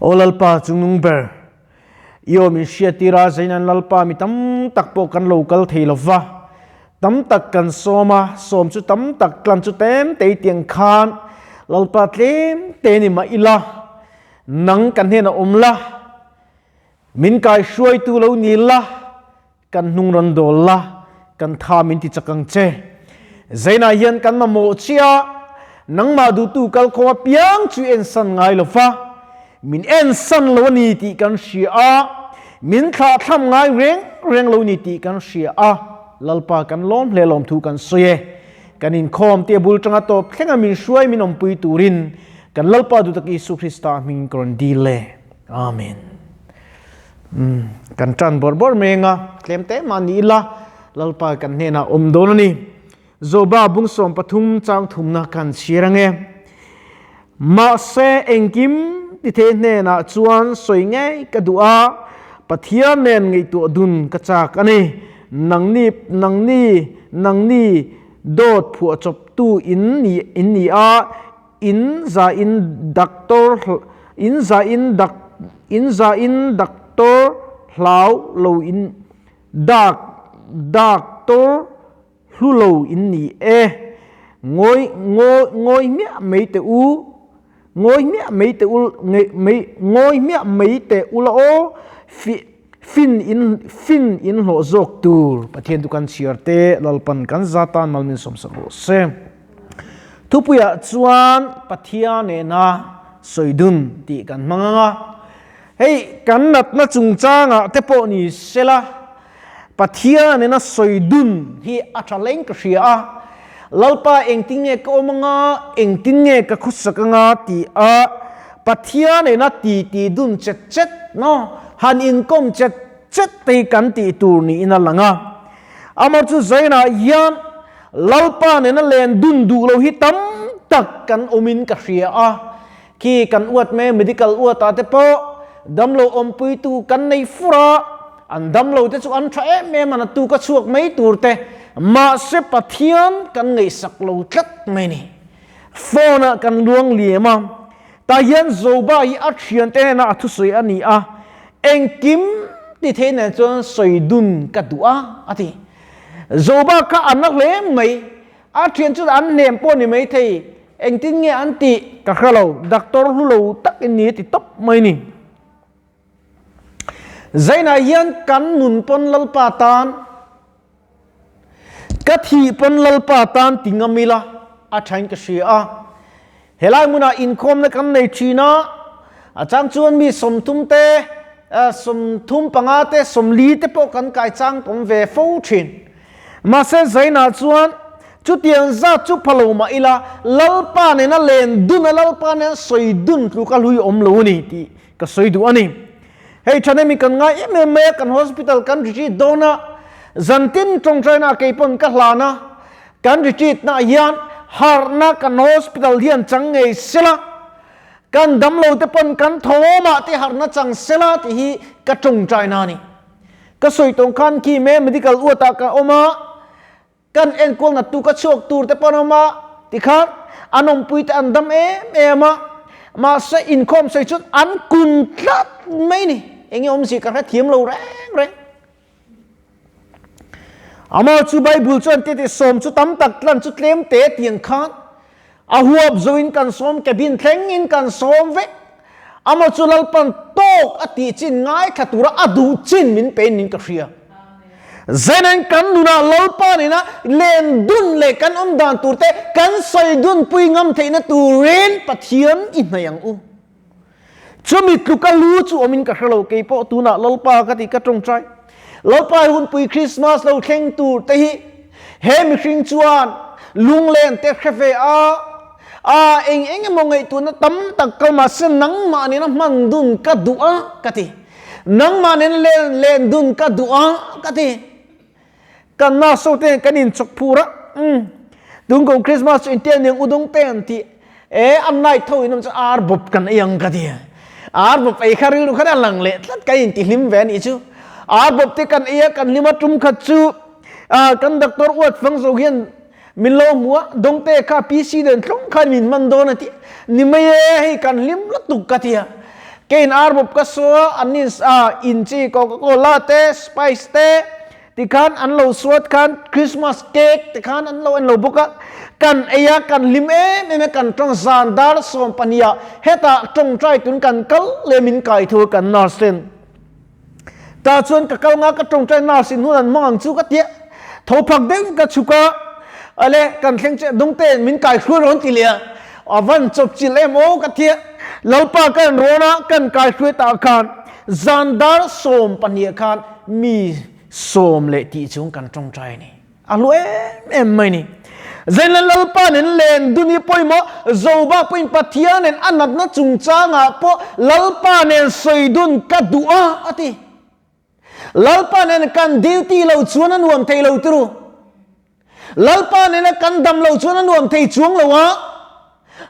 Aw Lalpa chungnung ber, i aw min hriattir a, Zainan Lalpa mi tam tak pawh kan lo kal thei lo va, tam tak kan sawm a, sawm chu tam tak tlan chu tlem te i tiang khan Lalpa tlem te ni mah ila, nang kan hnenah awm la, min kaihruaitu lo ni la, Kan hnung rawn dawl la, kan tha min ti chak ang che. Zainah hian kan mamawh chiah, nangmah duhtu kalkhawm apiang chu ensan ngai lo va, min ensan lo a ni tih kan hria a, min thlahthlam ngai reng reng lo ni tih kan hria a, Lalpa kan lawm hle lawm thu kan sawi e. Kan inkhawm tia bul tanga tawp thlenga min hruai min awmpui turin kan Lalpa duhtak Isu Krista hmingin ka rawn dil e. Amen. Umm kan tan bawrh bawrh mai anga tlem te mah ni ila Lalpa kan hnenah awm dawn a ni. Zoba bung 13 chang thumna kan chhir ange. Mahse engkim ti thei hnenah chuan sawi ngei ka duh a, Pathian nen ngaihtuah dun ka chak a ni. Nangni nangni nangni dawt phuahchawptu in ni in ni a, In za in doctor in za in dak in za in doctor hlau lo in dak doctor hlu lo in ni e. Ngawi ngawi ngawi hmiah mai teh u ngawi hmiah mai teh u mai ngawi hmiah mai teh u la aw fi fin in fin in hlawh zawk tur Pathian chu kan chhiar te Lalpan kan za tan mal min sawmsak rawh se. Thupuiah chuan Pathian nena sawi dun tih kan hmang ang a, hei kan natna chungchangah te pawh ni sela Pathian nena sawi dun hi a tha leng ka hria a, Lalpa engtin nge ka awm anga, engtin nge ka khawsak anga ti a Pathian nena titi dun chet chet no han inkawm chet chet te hi kan tih tur niin a lang a. Amah chu Zainah hian Lalpa nena len dun duh lo hi tam tak kan awmin ka hria a. Khi kan uat mai medical uatah te pawh damlo awmpuitu kan nei fur a, an damlo te chu an tha em em a, na tu ka chhuak mai tur te, mahse Pathian kan ngaihsak lo tlat mai ni. Phone ah kan luang liam a, tah hian Zoba hi a thiante hnenah a thusawi a ni a, engkim ti thei nen chuan sawi dun ka duh a, a ti. Zoba kha a na hle mai, a thian chu an hnem pawh ni mai thei, engtin nge an tih ka hre lo, doctor hlu lo tak in ni a ti tawp mai ni. Zainah hian kan nun pawn Lalpa tan, Ka thih pawn Lalpa tan ti ngam ila a thain ka hria a. Helai hmunah inkhawmna kan nei thin a, a chang chuan mi 30 te, 35 te, 40 te pawh kan kai chang awm ve fo thin. Mahse Zainah chuan chutiang zat chu pha lo mah ila Lalpa nena len dun a, Lalpa nena sawi dun tluka hlui awm lo a ni tih ka sawi duh a ni. Hei thahnem hi kan ngai em em mai a, kan hospital kan retreat dawn a, zantin tawngtaina kei pawn ka hlan a, kan retreat na hian harhna kan hospital hian chang ngei sela, kan damlo te pawn kan thawmah te harhna chang sela tih hi ka tawngtaina a ni. Ka sawi tawng khan khi me medical uatah ka awm a, Kan enkawl nat tu ka chhuak tur te pawn awm a tikhan an awmpui te an dam em em a, mahse inkhawm sawi chuan an kun tlat mai ni, enge awmzia ka hrethiam lo reng reng. Amah chu Bible chuan tete sawm chu tam tak tlan chu tlem te tiang khan a huap zo in kan sawm cabin thleng in kan sawm vek. Amah chu Lalpan tawk a tih chin ngaithla tura a duh chin min pe in ka hria. Zenin kan nunah Lalpa nena len dun leh kan awm dan tur te kan sawi dun pui ngam theihna turin Pathian i hnaih ang u. Chumi tluka lu chu awmin ka hre lo, kei pawh tunah Lalpa ka ti ka tawngtai. Lalpa i hunpui Krismas lo thleng tur te hi he mihring chuan lunglen te hre ve a, a eng eng emaw ngaihtuahna tam tak kal mahse nangmah nena hman dun ka duh a ka ti. Nangmah nen len len dun ka duh a ka ti. Kan nurse ho te kan in chawk phur a, umm tun kum Christmas chu intiang niang udung te an ti e an night tho in awm chu ar bawp kan ei ang ka ti. Ar bawp ei kha rilru khan a lang leh tlat kan in ti hlim ve a nih chu. Ar bawp te kan ei a kan hlim a tum khat chu kan doctor uat fang zo hian min lo hmu a, dawngte kha PC den tlawng khan min hman dawn a ti. Ni mai e, hei kan hlim lutuk ka ti a. Kein arbawp ka sua, an nin a in chi Coca-Cola te, Spice te, tikhan an lo suat khan Christmas cake te khan an lo en lo bawk a. Kan ei a, kan hlim em em a, kan tawng zan dar 12 ah hetah tawngtai tun kan kal leh min kai thu kan nurse ten. Tah chuan ka kal nga ka tawngtai nurse in hun an hmang ang chu ka tia. Tho phak deuhin ka chhuk a, ale kan thleng che dawngte min kai hruai rawn ti leh a, a van chawp chilh em aw ka tia. Lalpa ka en rawn a, kan kai hruai tah khan zan dar 12 khan mi sawm leh tih chung kan tawngtai a ni. A hlu em em mai ni. Zainla Lalpa nen len dun hi pawimawh, Zoba pawhin Pathian nen a natna chungchangah pawh Lalpa nen sawi dun ka duh a, a ti. Lalpa nen kan duty lo chuan a nuam thei lo turu. Lalpa nena kan dam lo chuan a nuam thei chuang lo a.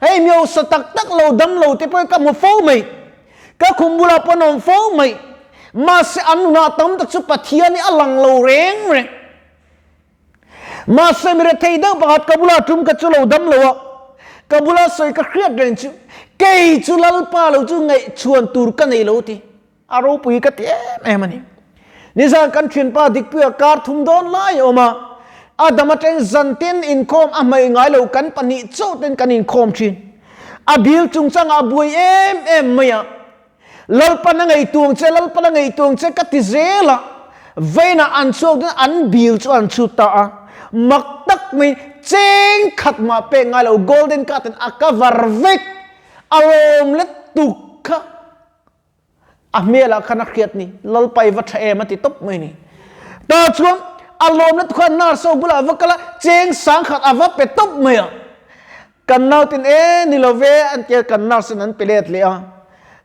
Hei miosa tak tak lo dam lo te pawh ka hmu fo mai. Ka khum bulah pawh an awm fo mai. Mahse an nunah tam tak chu Pathian hi a lang lo reng reng. Mahse mi rethei deuh pakhat ka bula tum ka chu lo dam lo a, ka bula sawi ka hriat reng chu kei chu Lalpa lo chu ngaihchhuan tur ka nei lo ti. A ropui ka ti em em a ni. Nizan kan thianpa Dikpuia kar thum dawn lai a awm a, a dam atangin zantin inkhawm a hmaih ngai lo kan pahnih chauh ten kan inkhawm thin. A bil chungchangah a buai em em mai a, Lalpan a ngaihtuang che, Lalpan a ngaihtuang che ka ti zel a, vainah an chhuak dawn an bil chu an chhut ta a, mak tak mai cheng khat mah pek ngai lo golden card in a cover vek, a lawm let tuk kha a hmelah khan a hriat ni, Lalpa i va tha em a ti tawp mai ni. Tah chuan a lawm let khan nurse ho bulah a va kal a, cheng sangkhat a va pe tawp mai a. Kan nautin e ni lo ve an tia kan nurse in an pe let leh a.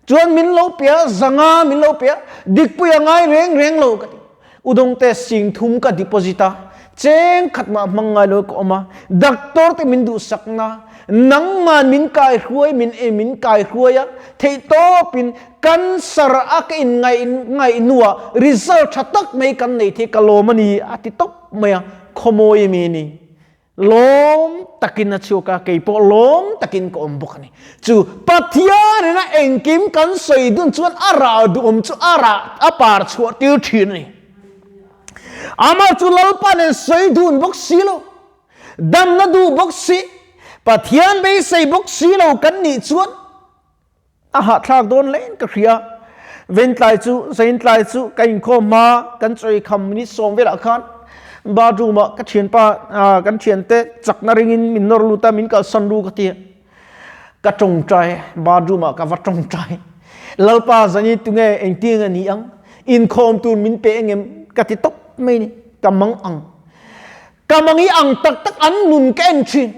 Chuan min lo pe a, zanga min lo pe a, dikpui a ngai reng reng lo ka ti. Udawngte sing thum ka deposit a, cheng khat mah hmang ngai lo ka awm a, doctor te min duhsak na, nangman min kai hruai min e min kai hruai a, theih tawpin cancer a ka in ngaih ngaih hnuah result tha tak mai kan nei thei ka lawm a ni a ti tawp mai a, khawmawi mi ni. Lawm takin a chhuak a, kei pawh lawm takin ka awm bawk a ni. Chu Pathian ina engkim kan sawi dun chuan a rah duhawm chu a rah a par chhuah tir thin a ni. Amah chu Lalpa nen sawi dun bawk si lo, damna duh bawk si, Pathian beisei bawk si lo kan nih chuan A hahthlak dawn hle ka hria. Ventlai chu, Zaintlai chu ka inkhawm hma kan chawi kham minute sawm velah khan bathroom ah ka thianpa kan thiante chakna ringin min nawr lut a, min kalsan ru ka ti a. Ka tawngtai, bathroom ah ka va tawngtai. Lalpa zani tunge engtin a ni ang? Inkhawm tur min pe engem? Ka ti tawp mai ni. Ka mang ang. Ka mangi ang tak tak an nun ka en thin.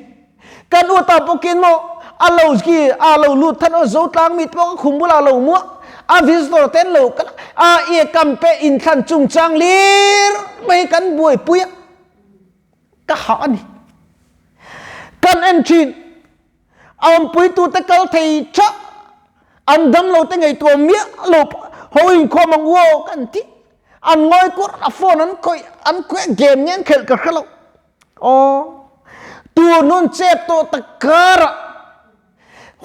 Kan uta pawkin maw a lo ki a lo lut than aw zo tlang mi te pawh ka khum bulah lo muah a visitor ten lo kal a i kam pe inthlan chungchang lir mai kan buaipui a ka hah a ni. Kan en thin a awmpuitu te kal thei tha an damlo te ngaihtuah miah lo ho inkhawm ang u aw kan ti an ngawi kur a phone an khawih an khawih game nge an khelh ka hre lo. Aw, tur nun chep tawh tak karah,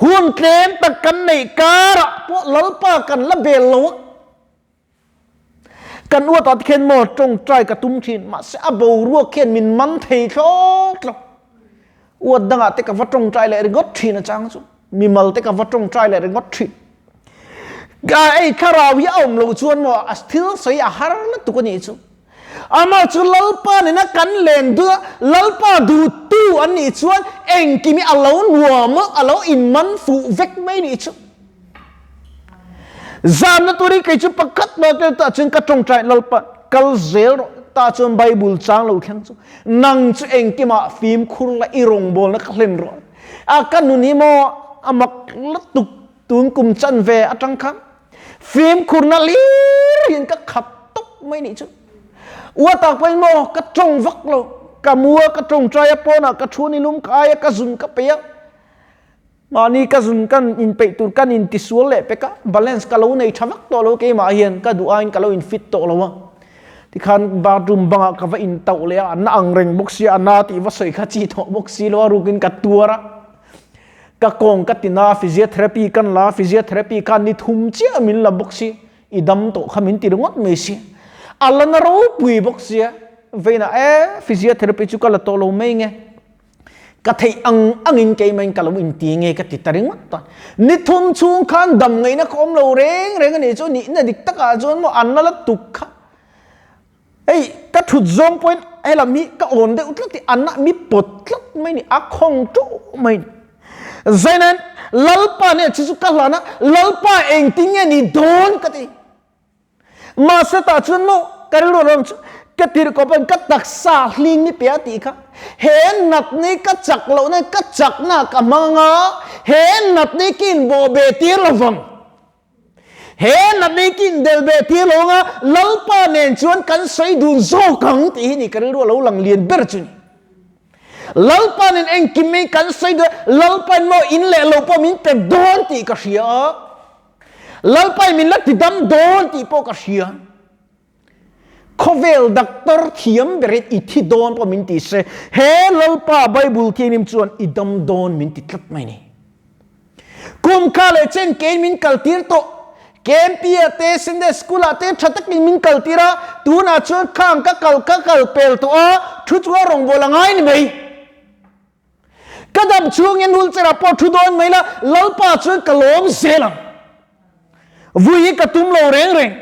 hun tlem tak kan neih karah pawh Lalpa kan la bel lo a. Kan uatah te khian maw tawngtai ka tum thin, mahse a boruak khian min man thei thlawt lo. Uat dangah te ka va tawngtai leh ringawt thin a chang chu, mimal te ka va tawngtai leh ringawt thin. Ka ei thlarau hi a awm loh chuan maw a thil sawi a har lutuk a nih chu. Amah chu Lalpa nena kan len duh a, Lalpa duhtu an nih chuan engkim hi a lo nuam a, a lo inman fuh vek mai nih chu. Zamna turin kei chu pakhat mah tel tah chuan ka tawngtai Lalpa kal zel rawh tah chuan Bible chang lo thleng chu nang chu engkimah fimkhur la i rawngbawlna ka hlen rawh. A ka nun hi maw a mak lutuk tun kum chan ve atang khan fimkhurna hlir hian ka khat tawp mai nih chu. Ua tak pawhin maw ka tawng vak lo, ka mu a, ka tawngtai a, pawnah ka thu ni lum ka ai a, ka zun ka peih a, mahni ka zun kan inpeih tur kan intisual leh pek a, balance ka lo nei tha vak tawh lo keimah hian ka duh aiin ka lo infit tawh lo a. Tikhan bathroom bangah ka va intauh leh a, a na ang reng bawk sia, a na tih va sawi kha chi tawh bawk si lo a, rukin ka tuar a. Ka kawng ka tina physiotherapy kan la physiotherapy khan ni thum chiah min la bawk si i dam tawh kha min ti ringawt mai si. A la na ropui bawk sia veina e physiotherapy chu ka la tawh lo mai nge. Ka theih ang angin keimah in ka lo inti nge ka ti ta ringawt ta. Ni thum chhung khan dam ngaihna ka awm lo reng reng a nih chu nihna dik takah chuan maw an la la tuk kha. Hei ka thut zawng pawhin helam hi ka awn deuh tlat i an mi pawt tlat mai ni a khawng ṭuh mai ni. Zainan Lalpa nen chu chu ka hlan a Lalpa engtin nge ni dawn ka ti. Mahse tah chuan maw ka rilru rawng chu ka tirh kawp in ka taksa hling ni piah tih kha he natni ka chak lohna ka chakna ka hmang a he natni ka inbawhbeh tir lovang. He natni ka indelbeh tir lo anga Lalpa nen chuan kan sawi dun zawk ang tih hi ni ka rilru a lo lang lian ber chu ni. Lalpa nen engkim mai kan sawi dun Lalpa in maw in leh lo pawh min pe dawn tih ka hria a. Lalpa in min la ti dam dawn tih pawh ka hria. Khawvel doctor thiam berin i thi dawn pawh min ti se, he Lalpa Bible thianghlim chuan i dam dawn min ti tlat mai ni. Kum kha leh chen kein min kal tir tawh. KMP ah te Sunday school ah te tha takin min kal tir a, tunah chuan khang ka kal ka kal pel tawh a, thu chunga rawngbâwl a ngai ni mai. Ka dam chhungin wheelchair ah pawh thu dawn mai la, Lalpa chuan ka lawm zel ang. Vui hi ka tum lo reng reng.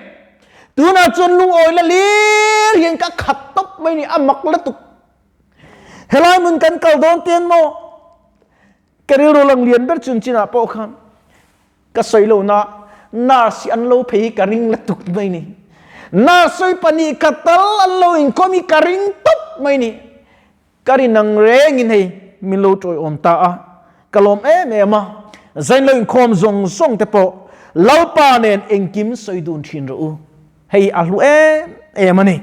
Tunah chuan lungawi la lir hian ka khat tawp mai ni, a mak lutuk. Helai hmun kan kal dawn tiang maw? Ka rilru lang lian ber chun chinah pawh khan ka sawi lo na nurse hi an lo phei hi ka ring lutuk mai ni. Nurse sawi pahnih khat tal an lo inkhawm hi ka ring tawp mai ni. Ka rin ang rengin hei min lo tawiawm ta a, ka lawm em em a, zain lo inkhawm zawng zawng te pawh Lalpa nen engkim sawi dun thin rawh u, hei a hlu em em a ni.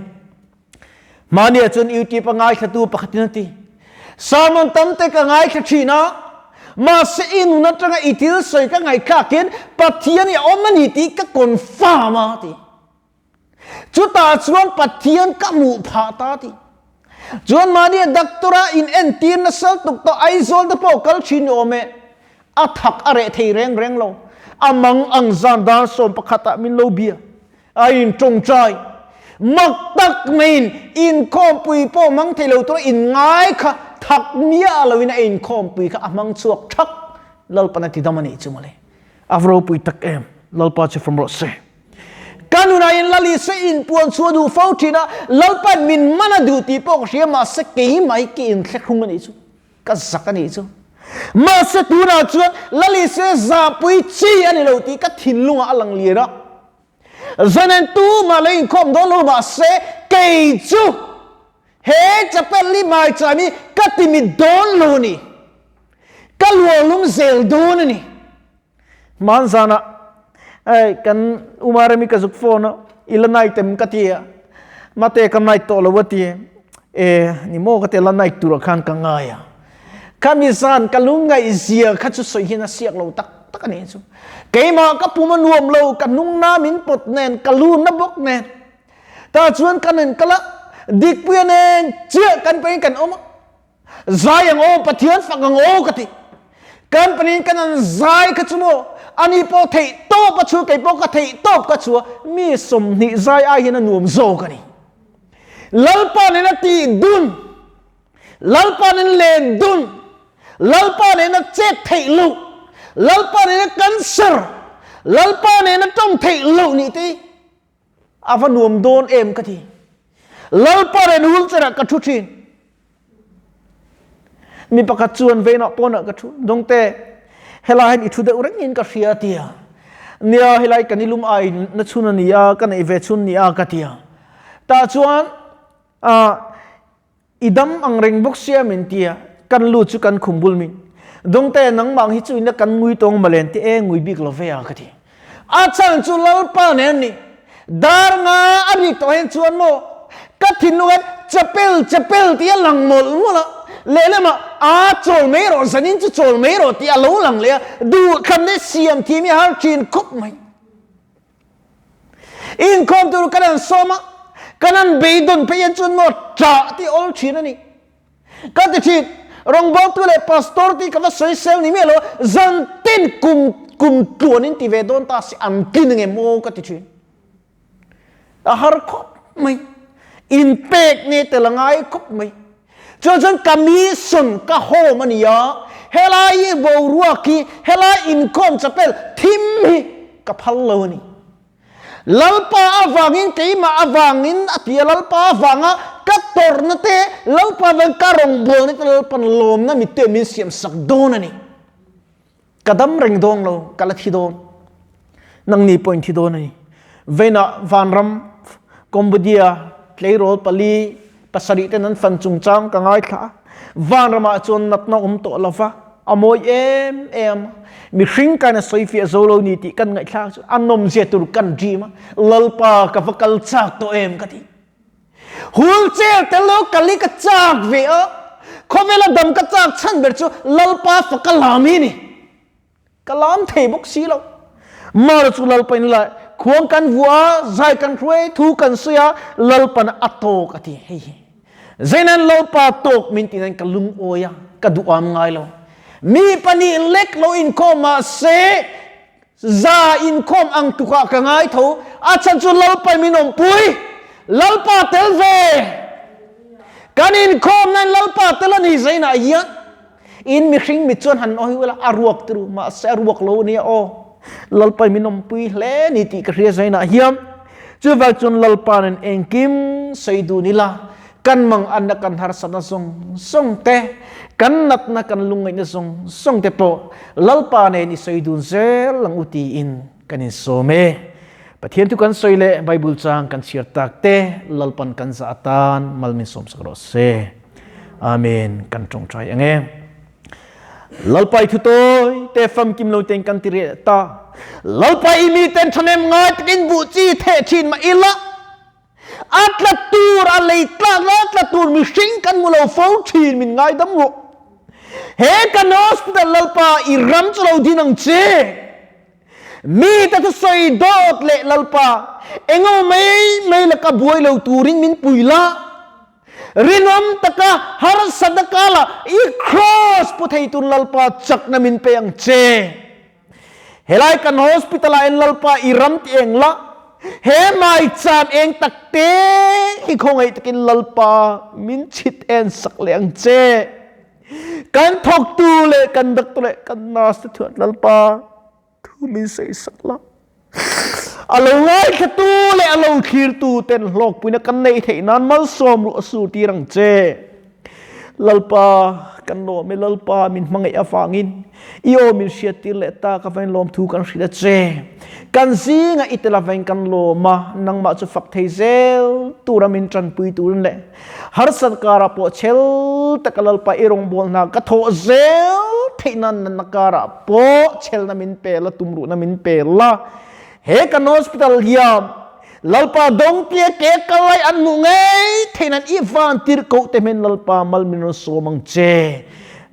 Hmania chuan YouTube a ngaithlatu pakhatin a ti, Sermon tam te ka ngaithla thin a, mahse i nun atanga i thil sawi ka ngaihthlakin Pathian i awm a ni tih ka confirm a ti. Chutah chuan Pathian ka hmuh phah ta ti. Chuan mahni a doctor a in entir nasa tuk tawh Aizawl te pawh kal thin ni awm e. A thak a reh thei reng reng lo. A mang ang zan dar 11 ah min lo bia. A in tawngtai. Mak tak maiin inkhawmpui pawh hmang thei lo tura in ngai kha thak miah loin a inkhawmpui kha a hmang chhuak thak. Lalpan a ti dam a nih chu mawle. A va ropui tak em. Lalpa chu fam rawh se. Ka nunah in Lal Isua inpuan chhuah duh fo thin a, Lalpa'n min man a duh tih pawh ka hria, mahse keimah hi ka inthlahrung a nih chu, ka zak a nih chu. Mahse tunah chuan Lal Isua zahpui chi a ni lo tih ka thinlungah a lang lian a. Zanen tumah lo inkhawm dawn lo mahse kei chu he chapel hi maicham hi ka ti mit dawn lo a ni. Ka luahlum zel dawn a ni. Hmanzanah eh kan Umaremi ka zuk phone a i la night em ka ti a mate ka night tawh lo a ti e ni maw ka ti la night turah khan ka ngai a khami zan ka lungngaih zia kha chu sawi hian a siak lo tak tak a nih chu keimah ka pum a nuam lo ka hnung na min pawt nen ka lu na bawk nen tah chuan ka nen kal a Dikpuia nen chiah kan pawhin kan awm a. Zai ang aw, Pathian fak ang aw ka ti. Company in kan an zai kha chu maw, ani pawh theih tawp a chu, kei pawh ka theih tawp ka chu a, mi 20 zai ai hian a nuam zawk a ni. Lalpa nena tih dun, Lalpa nen len dun, Lalpa nena chet theih loh, Lalpa nena cancer, Lalpa nena tawng theih loh nih te hi A va nuam dawn em ka ti. Lalpa nen wheelchair ah ka thu thin. Mi pakhat chuan veinah pawnah ka thu. Dawngte, helai hian i thu deuh rengin ka hria a ti a. Nia, helai kan i lum ai na chhun a ni a, ka neih ve chhun ni a ka ti a. Tah chuan, I dam ang reng bawk sia min ti a, kan lu chu kan khum bul min. Dawngte nangmah ang hi chu ina kan ngui tawng malen ti e ngui bik lo ve a ka ti. A chhan chu Lalpa nen ni. Dar nga a rik tawh hian chuan maw ka thinlung hian chapel chapel tih a lang mawlh mawlh a, lehlamah aa chawl mai rawh zanin chu chawl mai rawh tih a lo lang leh a, duhthlan leh siam thiam hi a har thin khawp mai. Inkhawm tur kan han sawm a, kan han beidawn phei hian chuan maw ṭah tih awl ṭhin a ni. Ka ti ṭhin, Rawngbawltu leh pastor te hi ka va sawisel ni miah lo a, zan tin kum kum tluanin ti ve dawn ta si an tlin ange maw ka ti thin. A har khawp mai. Inpek nge tel a ngai khawp mai. Chuan chuan ka mission ka home a ni a, helai hi boruak hi, helai inkhawm chapel thim hi ka phal lo a ni. Lalpa avangin keimah avangin a ti a, Lalpa avanga ka tawrhna te, Lalpa avangin ka rawngbawlna te Lalpa'n lawmna mittuah min siamsak dawn a ni. Ka dam reng dawn lo, ka la thi dawn. Nangni pawhin thi dawn a ni. Veinah vanram Cambodia tleirawl pali pasarih ten an fan chungchang ka ngaithla a. Vanramah chuan natna awm tawh lo va, a mawi em em a. Mihring kain a sawi fiah zo lo ni tih kan ngaihthlak chu a nawmzia tur kan dream a, Lalpa ka va kal chak tawh em ka ti. Wheelchair tel lo kal hi ka chak ve a, khawvela dam ka chak chhan ber chu Lalpa fa ka lam hi ni. Ka lam thei bawk si lo. Mara chu Lalpa in la khuang kan vuah a, zai kan hruai, thu kan sawi a, Lalpan a tawk a ti. Hei hi zeinan Lalpa tawk min ti nain ka lungawi a, ka duham ngai lo. Mi pahnih lek lo inkhawm mahse Za inkhawm ang tukah ka ngai tho, a chhan chu Lalpa min awmpui, Lalpa tel ve! Kan inkhawm nain Lalpa tel a ni zainah hian in mihring mit chuan han awi ula, a ruak tiru, mahse a ruak lo ania aw. Lalpa min awmpui hle ni tih ka hria zainah hian. Chuvang chuan Lalpa nen engkim sawi dun ila, kan manganna kan harsatna zawng zawng te, kan natna kan lungngaihna zawng zawng te pawh Lalpa nen i sawi dun zel ang u tiin kan insawm e. Pathian thu kan sawi leh Bible chang kan chhiar tak te Lalpan kan zah atan mal min sawmsak rawh se. Amen. Kan tawngtai ang e. Lalpa i thu tawi te famkim lo ten kan ti reh ta. Lalpa i mi ten thahnem ngai takin buh chi theh thin mah ila A tla tur, a lei tlak la tla tur mihring kan hmu lo fo thin min ngaidam rawh. He kan hospital Lalpa i ram chu lo din ang che. Mi te thusawi dawt leh Lalpa engemaw mai mai laka buai lo turin min pui la. Rinawm taka harsatna kala i cross pu thei tur Lalpa chakna min pe ang che. Helai kan hospital ah in Lalpa i ram ti eng la, he maicham eng tak te hi khawngaih takin Lalpa min chhit en sak leh ang che. Kan thawktu leh kan doctor leh kan nurse te thuat Lalpa thu min sawi sak la. A lo ngaithlatu leh a lo thlirtu ten hlawkpuina kan neih theih nan malsawm ruah sur tir ang che. Lalpa, kan lawm e, Lalpa min hmangaih avangin i aw min hriattir leh ta ka vain lawmthu kan hrilh a che. Kan zingah i tel avain kan lawm a, nangmah chu fak thei zel tura min tanpui turin leh harsat karah pawh chhel taka Lalpa i rawngbawlna ka thawh zel theih nan natna karah pawh chhelna min pe la, tumruhna min pe la. He kan hospital hian Lalpa dawngtia ke kal lai an hmuh ngei theih nan i van tirhkoh te hmen Lalpa mal min rawn sawm ang che.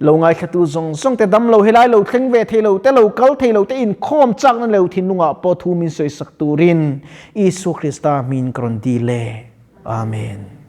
Lo ngaithlatu zawng zawng te dam lo helai lo thleng ve thei lo te lo kal thei lo te inkhawm chakna leu thinlungah pawh thu min sawisak turin Isua Krista hmin ka rawn dil e. Amen.